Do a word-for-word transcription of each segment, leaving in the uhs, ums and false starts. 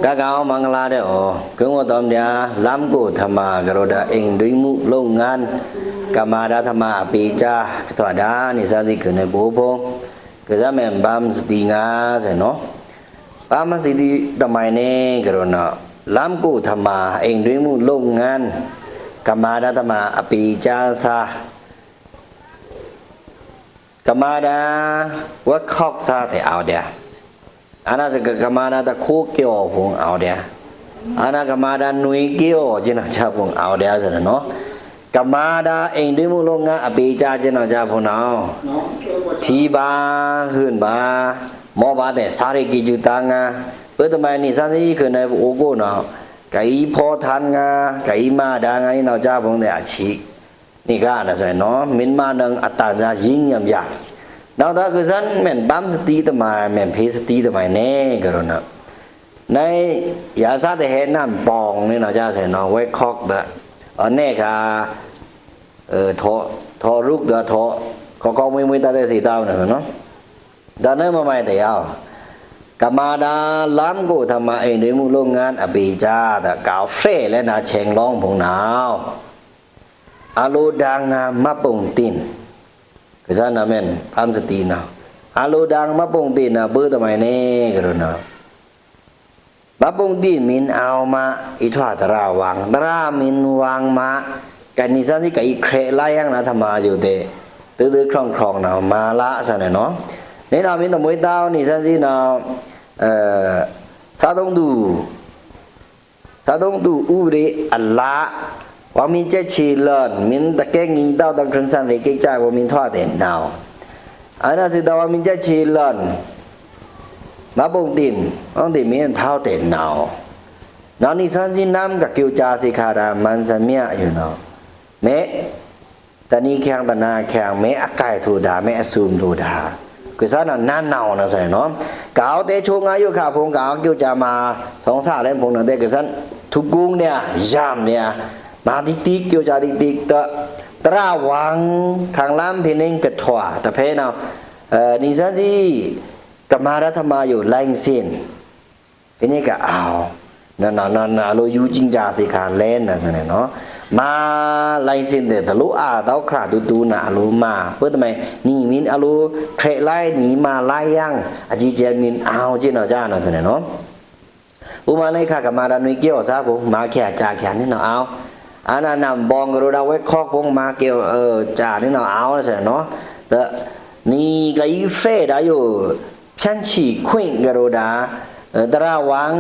ဂါဂါ မဂ်လာဒဲး အိုး ကံဝေါ်တမ်ဒျာ လမ်းကို ထမ ကရောဒ အိမ်တွင်းမှုလုပ်ငန်း ကမ္ဘာဒါ ထမ အပေႏကြား ကထွာဒါ နီသွဉ်းသီးခုနစ် ပိုဖိုင် ကစံးမဲန် ဗမ်းသတီးငါ ဆိုနော်။ ဗမ်းသတီးတမိုင်န့ၣ် ကရောနော် လမ်းကို ထမ အိမ်တွင်းမှုလုပ်ငန်း ကမ္ဘာဒါ ထမ အပေႏကြားစာ ကမ္ဘာဒါ ဝက်ခွေါက်စာ တဲအောက်ဒျာ အနာစက ကမ္ဘာဒါ တခွေါက်ကျော်ဖိုင် အောက်ဒျာ အနာ ကမ္ဘာဒါ နွေကျော် ကျင်းတော်ကြားဖိုင် အောက်ဒျာ ဆိုနော်။ ကမ္ဘာဒါ အိမ်တွင်းမှုလုပ်ငန်း အပေႏကြား ကျင်းတော်ကြားဖိုင်နော် ထီဗာ ဟိုင်ဗာ မော့ဗာ တဲ စာရေး ကီယူ တန်ငါ ပတမိုင် နီသွဉ်းသီးခုနစ် အိုးကိုနော် ကအီဖေါ်ထန်ငါ ကအီမဒါငါ ကျင်းတော်ကြားဖိုင် တဲ အချီ နီဂါ နီသွဉ်းနော် မင်းမနုံအတန်ဇာ ယင်းယံယံ နောက်တော့ ကစံးမဲန် ဗမ်းသတီးတမိုင် မဲန်ဖေးသတီးတမိုင်န့ၣ် ကရောနော် နံၣ် ယသးတဲဟဲနံၣ် ပောင် နီနော် ကျင်းသွဉ်းနော် ဝက်ခွေါက်ဒဲး အနဲခါ ထော် ထော်ရုပ်ဒဲး ထော် ကောင်းကောင်းမွန်မွန် တတ်သိသီး နီနော်။ ဒါနံၣ်မမိုင်တဲအောက် ကမ္ဘာဒါ လမ်းကို ထမ အိမ်တွင်းမှုလုပ်ငန်း အပေႏကြား ဒဲး ကဝ်ဖြဲလဲနာ ချဲင်လွင်ဖိုင်နော် အလိုဒါငါ မှတ်ပုံတင် ကစံးမဲန် ဗမ်းသတီးနော် အလိုဒါငါ မှတ်ပုံတင် အဘိဓမ္မာန့ၣ် ကရောနော် မှတ်ပုံတင် မင်းအောင်မှ အီထွာ သရၣ်ဝင်း သရၣ်မင်းဝင်းမှ ကနီသွဉ်းသီး ကအီခွဲ့လိုက်ရန်နာ ထမယိုတဲ တိုဒို ခရွင်ခရွင်နော် မလာစံးနဲနော် နံၣ်နော် မင်းသမီးတောင်း နီသွဉ်းသီးနော် အဲ စားသုံးသူ စားသုံးသူဥပဒေအရ ဝေါ်မင်းကျက်ချေလွန် မင်းတကဲငီတောက်တန်ခရင်စံရေကိကဝေါ်မင်းထွားတဲနော် အနာစံးတဝေါ်မင်းကျက်ချေလွန် မှတ်ပုံတင် မှတ်ပုံတင် မင်းထောက်တဲနော် နော် နီသွဉ်းသီးနံၣ် ကကဵုကၠာသီးခါဒါ မှန်သမျှ ယိုနော် မဲ တနံၤခရံာ်တနံၤခရံာ် မဲအကိုင်ထိုဒါ မဲအစုံထိုဒါ ကစံးနာ်နာ်နော် စံးနဲနော် ကဝ်တဲချိုငါယိုခါဖိုင် ကဝ်ကဵုကၠာမၤ သွင်သၢလ့ၣ်ဖိုင်နော် တဲကစံး ထုကုင်းဒျာ ယမ်ဒျာ မၤတိတိ ကၠိုကၠာတိတိ တ သရၣ်ဝင်း ခရံာ်လမ်း ဖေးနှိပ်ကထွာ တဖဲနော် အဲ နီသွဉ်းသီး ကမ္ဘာဒါ ထမယို လိုင်စင် ဖေးနှိပ်ကအဝ် နနော်နော်နော် အလိုယူကျင်ကြာသီးခါလဲနာ်စံးနဲနော် မၤ လိုင်စင် တဲ တလိုအပ်တော့ ခရံာ်တူတူနာ် အလိုမၤ ပတမိုင် နီမင်းအလို ခွဲ့လိုက် နီမၤလိုက်ရန် အကြီးအကျယ် မင်းအောင်ကျင်းတော်ကြား နာ်စံးနဲနော် ဥပမာ နံၣ်ခါ ကမ္ဘာဒါ နွေကျော်စာဖိုင် မၤချာကြာချာန့ၣ်နော် အောက် အနာနံၣ် ပောင် ကရောဒါ ဝက်ခွေါက်ဖိုင် မၤကဵု အဲ ကြာန့ၣ်နော် အောက် စံးနဲနော် တ နီကအီဖြဲဒါယို ဖြန့်ချိခွင့် ကရောဒါ အဲ သရၣ်ဝင်း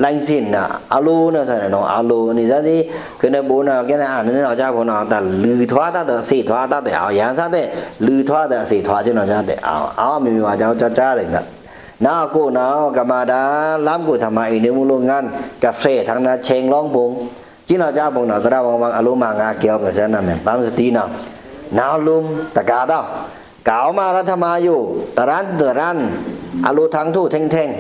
လိုင်စင် နာ် အလိုနာ်စံးနဲနော် အလို နီသွဉ်းသီး ခုနစ် ဘိုနော် ကဲနာ် အနာ်နဲနော် ကြားဖိုင်နော် တလိုထွာတတ် တသီးထွာတတ် တဲအောက် ယသးတဲ လိုထွာတတ် သီးထွာကျင်းတော်ကြား တဲအောက် အောက် မီမီဝါ ကြားကြား တဲနာ် နော် ကိုနော် ကမ္ဘာဒါ လမ်းကို ထမ အိမ်တွင်းမှုလုပ်ငန်း ကဖြဲထန်နာ် ချဲင်လွင်ဖိုင် ကျင်းတော်ကြားဖိုင်နော် သရၣ်ဝင်းဝင်း အလိုမၤငါ ကဵုကစံးနာ် မဲန် ဗမ်းသတီးနော် နော် လိုမ် တကးတော့ ကဝ်မၤဒါ ထမယို တရံးတရံး အလိုထင်ထိုင်ထိုင်ထိုင်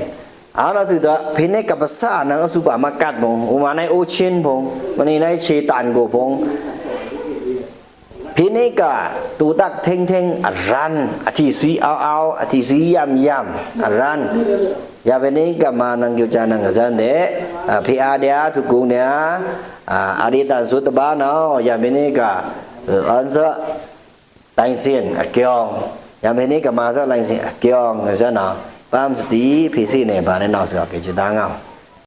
အနာစံးတ ဖေးနှိပ်ကပစံးနာ် အစုပမာကတ်ဖိုင် ဥပမာ နံၣ် အိုးချင်းဖိုင် မနီနံၣ် ခြေတံကိုယ်ဖိုင် ဖေးနှိပ်က တူတတ်ထိုင်ထိုင် အရံး အထီသွီအောက်အောက် အထီသွီယမ်ယမ် အရံး ယၤဖေးနှိပ်ကမၤနံၣ် ကဵုကၠာနံၣ် ကစံးနဲ အဲ ဖေးအါဒျာ ထုကုင်းဒျာ အဲ အရံးတန်ဆိုတဘါနော် ယၤဖေးနှိပ်က အဲ အွန်စၢ လိုင်စင် အကဵု ယၤဖေးနှိပ်ကမၤစၢၤ လိုင်စင် အကဵု ကစံးနော် ဗမ်းသတီး ဖေးသီးန့ၣ် ဗာန့ၣ်နော် စက ကဵုကၠာတၢ်ငါ